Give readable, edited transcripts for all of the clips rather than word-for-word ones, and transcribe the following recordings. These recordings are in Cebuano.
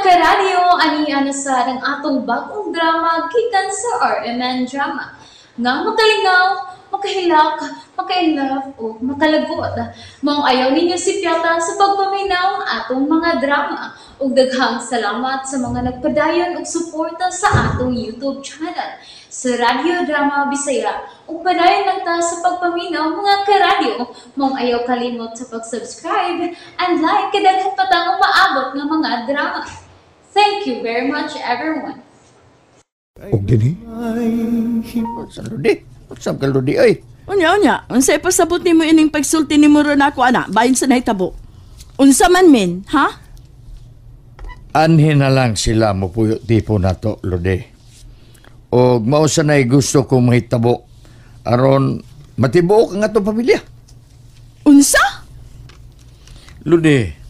Karadyo, ani na sa ang atong bagong drama gikan sa RMN Drama nga makalingaw, makahilak, makainlove o makalagot. Maong ayaw ninyo sipyata sa pagpaminaw ang atong mga drama. Ug daghang salamat sa mga nagpadayon og suporta sa atong YouTube channel sa Radyo Drama Bisaya. Ug padayon lang ta sa pagpaminaw, mga karadyo. Maong ayaw kalimot sa pag-subscribe and like kay daghan pa tang umaabot nga mga drama. Thank you very much, everyone. Og dinhi. Sa ludi. Sa ka ludi ay. Unya, unya, unsay pasabot nimo ining pagsulti nimo ron ako ana, bahin sa nahitabo? Unsa man min, ha? Anhin na lang sila mo puyo tipo nato, ludi. Og mao sa nay gusto kong mahitabo aron matibuok ang atong pamilya. Unsa? Ludi,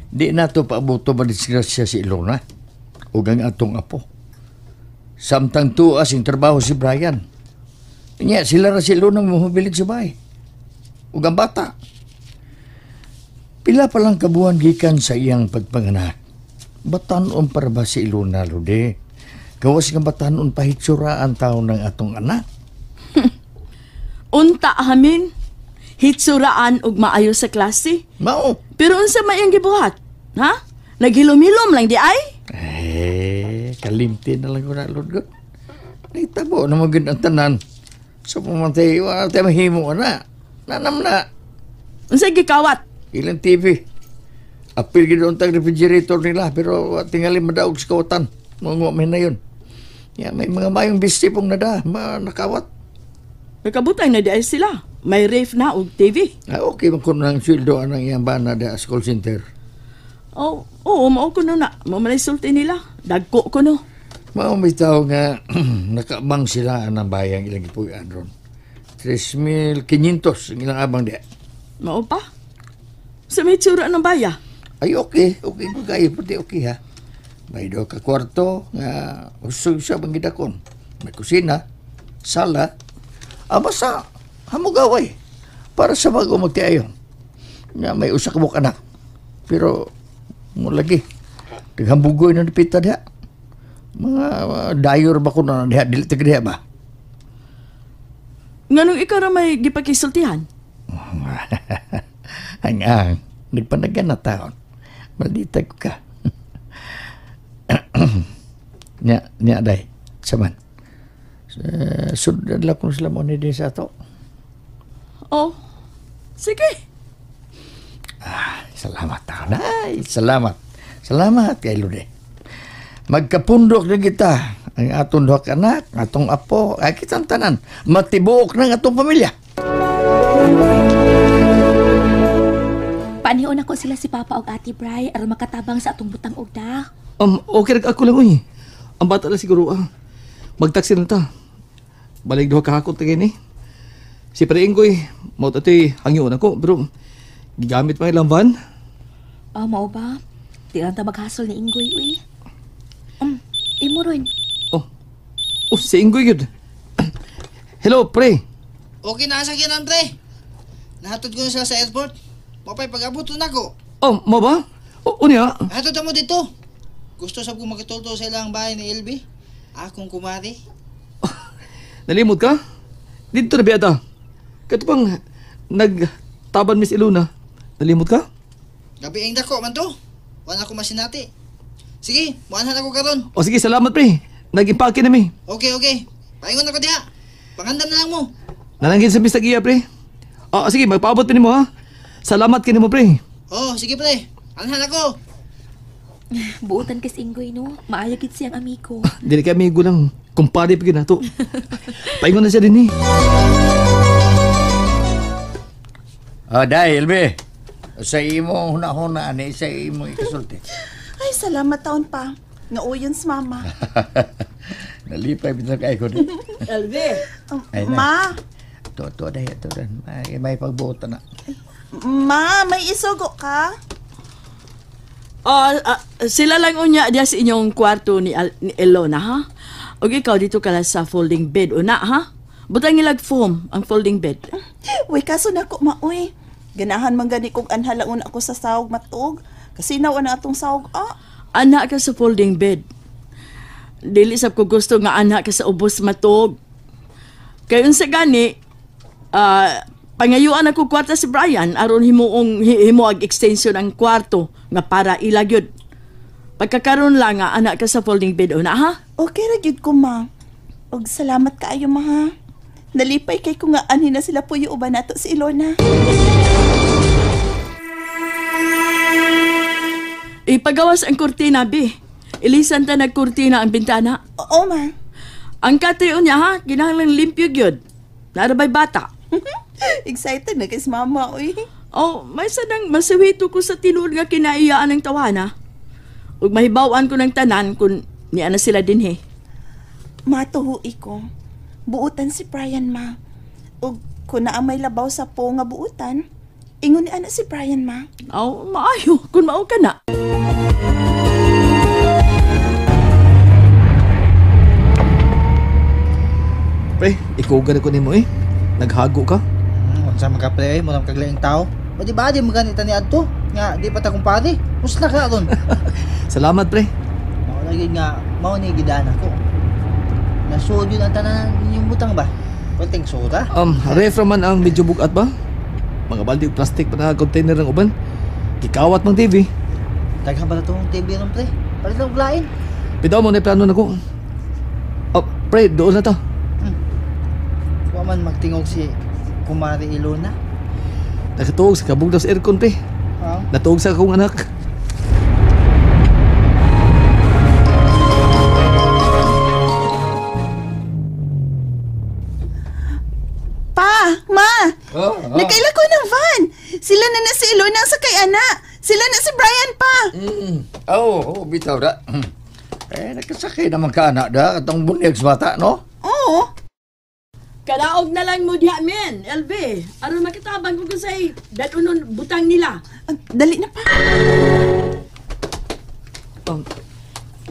di nato paabuto madisgrasya si Ilona ug ang atong apo. Samtang tuas ang trabaho si Brian. Nya, sila ra si Ilona mohubilig sa bahay. Ug ang bata. Pila pa lang kabuhan gikan sa iyang pagpanganak. Batanon para ba si Ilona, Ludi? Gawas nga batanon pahitsura ang tao ng atong anak. Unta hamin. Hitsuraan og maayo sa klase. Mao. Pero unsa may iyang gibuhat? Ha? Naghilom-hilom lang di ay? Eh, kalimti na lang ko na, Lord God. Naitabo na magand ang tanan. So, pumatay, wala tayo mahimo na. Nanam na. Unsa gikawat? Ilang TV. Apil gid tag refrigerator nila, pero tingali madaog sa kawatan. Mga may na yun. Ya, may mga mayong bisti pong nada, ma, nakawat. Nakabutang na di ay sila. May ref na og TV. Ah, okay man kuno ang sweldo anang iyang bana da sa call center. Oh, oo, mao kuno na. Mao man ay sulti nila. Dagko kuno. Mao bitaw nga nakaabang sila ang bayang ilang gipuy-an ron. 3,500 ang ilang abang diya. Mao pa. Sa may tsura ng baya. Ay, okay. Okay ko kayo. Pati okay ha. May do ka kwarto nga usog sa bangidakon. May kusina, sala. Ah, basta hamugaway. Para sa bago magtiayon. Nga may usa ka buok anak. Pero mo lagi. Tighambugoy na nipita diha. Mga dayor ba ko na diha dili taga diha ba? Nganong ikaw ra may gipakisultihan? Ang ang nagpanagan na taon. Maldita ko ka. Nya, nya day. Saman. Sundan lang kung sila mo ni din sa ato. Oh, sige. Ah, salamat taon. Ay, salamat. Salamat kay Lude. Magkapundok na kita. Ang atong duha ka anak, atong apo, ay kitang tanan. Matibuok ng atong pamilya. Paanhion ako sila si Papa og Ate Bri aron makatabang sa atong butang og da. Okay ra ako lang uy. Ang bata lang siguro ah. Magtaksi na ta. Balik duha kahakot ta gini. Si Pre Inggoy, mao ta to'y hangyoon ako pero gigamit pa ilang van. Ah, mao ba? Di lang ta maghasol ni Inggoy uy. Imo ron. Oh. Oh, si Inggoy gyud. Hello, pre. Okay na sa kinan, pre. Nahatod ko na sila sa airport. Mapay pag-abot na ako. Oh, mo ba? O, unya. Hatod na mo dito. Gusto sab ko makitulto sa ilang bahay ni LB. Akong kumari. Nalimot ka? Dito na biyata. Kato pang nagtaban Miss Iluna. Nalimot ka? Gabi ang dako man to. Wala ko masinati. Sige, muanhan ako karon. O sige, salamat pre. Nag-impake na mi. Okay, okay. Paingon ako diha. Pangandam na lang mo. Nalangin sa Mr. Gia, pre. O sige, magpaabot pa nimo ha. Salamat kini mo, pre. Oh, sige pre. Anhan ako. Buotan kay si Inggoy no. Maayo gid siyang amigo. Dili kay amigo lang. Kumpare pa gyud nato. Paingon na siya din eh. Ah, dahil, be. Sa imo huna-huna ani sa imo ikasulti. Ay, salamat taon pa. Nauyon sa mama. Nalipay bitaw kay ko di. LB. Ay, na. Ma, To to dahil to dan. May pagbuotan na. ma, may isugo ka? Oh, sila lang unya diya sa inyong kwarto ni, ni Elona, ha? Og ikaw dito ka lang sa folding bed, una, ha? Butang ilag foam ang folding bed. Uy, kaso na ko, maoy. Ganahan man gani kong anhalaon ako sa sahog matug. Kasi nawa na atong sahog, ah. Anak ka sa folding bed. Dili sab ko gusto nga anak ka sa ubos matog. Kay unsa gani, pangayuan ako kwarta si Brian aron himuong himuag extension ang kwarto nga para ila gyud. Pagkakaroon lang nga anak ka sa folding bed una ha. Okay ra gyud ko, ma. Og salamat kaayo, ma ha. Nalipay kay ko nga anhi na sila puyo uban nato si Ilona. Ipagawas ang kurtina, bi. Ilisan ta nagkurtina ang bintana. Oo, ma. Ang katayon niya ha, kinahanglan limpyo gyud. Narabay bata. Excited na kay si mama, uy. Oh, may sanang masawito ko sa tinuod nga kinaiyaan ng tawana. Ug mahibaw-an ko ng tanan kung niya na sila dinhi. Matuhui ko. Buutan si Brian, ma. Ug kung naa may labaw sa po nga buutan, ingon ni ana si Brian, ma. Oh, maayo kung mao ka na. Pre, ikugan ko nimo eh. Naghago ka. Unsa man ka pre, mo nang kaglaing tao. O di ba di mo ganita ni adto? Nga di pa ta kumpare. Usla ka ron. Salamat pre. Mao lagi nga mao ni gidaan ako. Nasuod yun ang tanan ninyong butang ba? Pweteng sura. Ref man ang medyo bugat ba? Mga balde og plastic pa na container ng uban. Gikawat mang TV. Daghan pa na tong TV ron pre. Palit lang lain. Bitaw mo na plano nako. Oh, pre, doon na ta. Wa man magtingog si Kumari Ilona. Nakatuog sa kabog daw sa aircon pre. Ha? Natuog sa akong anak. Pa, ma! Oh, oh. Nakaila ko ng van. Sila na na si Ilona sa kay ana. Sila na si Brian pa. Oh, bitaw da. Eh, nakasakay naman ka anak da. Katong bunyag sa bata, no? Oo. Kalaog na lang mo diha men, LB. Aron makitabang ko say dad-unon butang nila. Dali na pa.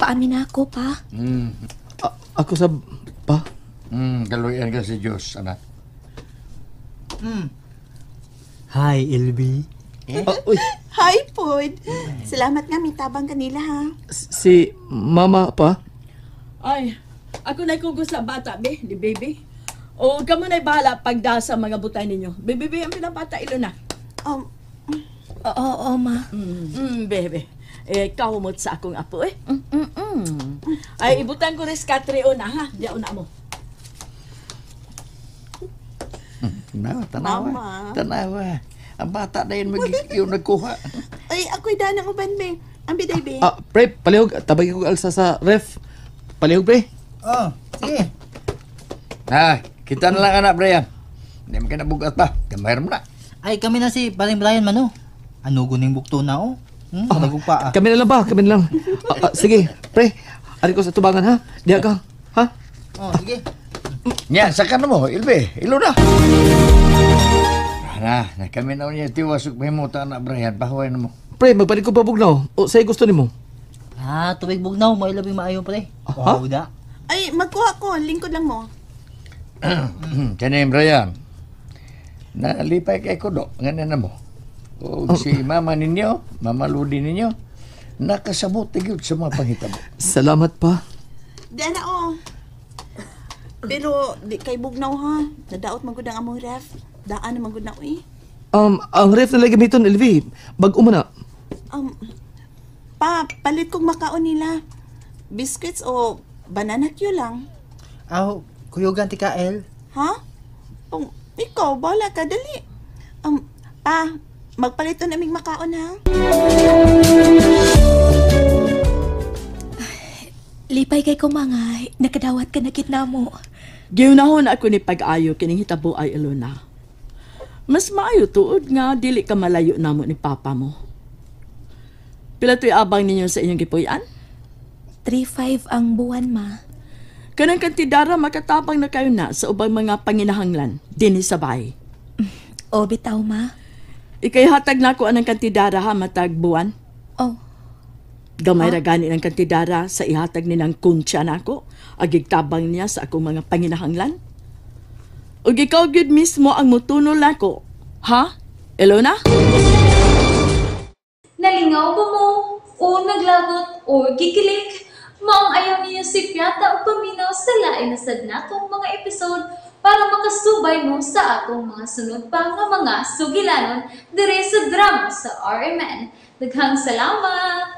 Paamin na ako pa. Ako sa pa. Kaluyan ka si Diyos, anak. Hi, LB. Uy, Hi, Pod. Salamat nga may tabang kanila, ha? Si mama pa. Ay, ako na kugo sa bata, be, di baby. O kamo na'y bahala pagda sa mga butay ninyo. Baby, be, ang pinabata ilo na. Oo, ma. Bebe. Eh, kahumot sa akong apo, eh. Ay, ibutan ko rin sa Catriona, ha? Diya una mo. No, tanawa. Mama. Tanawa. Ang bata na yun, yung nagkuha. Ay, ako'y danang uban, be. Ang biday, be. Pre, palihog. Tabay ko alsa sa ref. Palihog, pre. Oh, sige. Ha, kita na lang anak, Brian. Hindi mo kinabugat pa. Kamayar mo na. Ay, kami na si paring Brian mano. Ano guning bukto na, oh? Matagog pa, ah. Kami na lang ba? Kami na lang. Sige, pre. Ari ko sa tubangan, ha? Diya ka, ha? Oh, sige. Nya, saka na mo, Ilbe. Ilo na. Na, na kami na niya tiwas ug pahimuta na Brian. Pahuway na mo. Pre, magpalit ko pa bugnaw. O, sa'yo gusto nimo? Ah, tubig bugnaw. May labing maayo, pre. Ha? Wow, da. Ay, magkuha ko. Lingkod lang mo. Kani, Brian. Nalipay kay ko do. Ngayon na mo. O si mama ninyo, mama Ludi ninyo, nakasabot gyud sa mga panghitabo. Salamat pa. Di na, oh. Pero, di kay bugnaw, ha? Nadaot man gud ang among ref. Daan naman gud na, uy. Ang ref na lang gamiton, LV. Bag-o man na. Pa, palit kong makaon nila. Biscuits o banana Q lang. Aw, kuyugan ti Kael. Ha? Oh, ikaw, bala ka, dali. Pa, magpalit na naming makaon, ha? Lipay kay ko mga, nakadawat ka na gid namo. Giunahon ako ni pag-ayo kining hitabo ay Ilona. Mas maayo tuod nga dili ka malayo namo ni papa mo. Pila to'y abang ninyo sa inyong gipuy-an? 3.5 ang buwan, ma. Kanang kantidara makatabang na kayo na sa ubang mga panginahanglan dinhi sa bahay. O, bitaw, ma. Ikay hatag na ko anang kantidara ha matag buwan. Oh. Gamay ra gani ng kantidara sa ihatag ni ng kuntsa nako. Agig tabang niya sa akong mga panginahanglan. Ug ikaw gyud mismo ang mutunol nako. Ha? Ilona? Nalingaw ba mo? o naglagot o gikilig? Maong ayaw niyo sipyata o paminaw sa lain na sad natong mga episode para makasubay mo sa atong mga sunod pa nga mga sugilanon dire sa drama sa RMN. Daghang salamat!